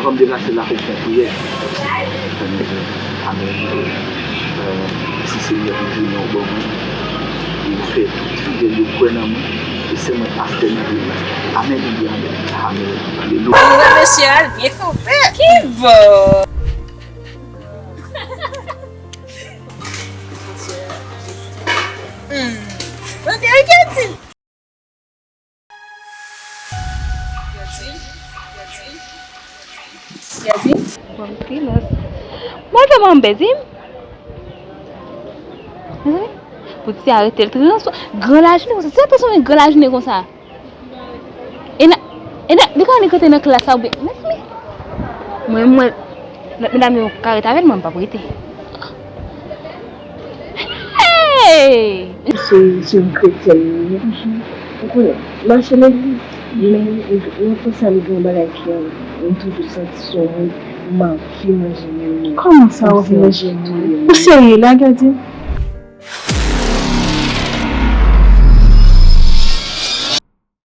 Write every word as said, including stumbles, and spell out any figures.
Fòm de Rachel la fè fè priyè. Fè nou di, amèn. Mèsi Senyè pou jounen w ban mwen. E fè tout fidèl yo kwè nan mwen. E sèlman pastè nan vil la. Amèn, amèn, amèn. Alelouya. Mesye al byen kanpe. Ki bò? Hmm. Mwen te regete. Gadi. Bon, silans. Mwen te manbe di m. Mezanmi, pou ti arete l transfò. Gran lajounen konsa. Se pa sou gran lajounen konsa. E nan, e nan, li ka annik rete nan klas la oubyen. Mezanmi. Mwen, mwen, lòt medam yo ka rete avè l, mwen m p ap rete. Hey! Se, se yon kretyèn li ye. Ou konnen, mache legliz, men mwen panse a m gen yon bagay ki an, m toujou santi se yon moun m anvi manje menm mwen. Kòman sa w anvi manje menm mwen? Ou serye la, Gadi?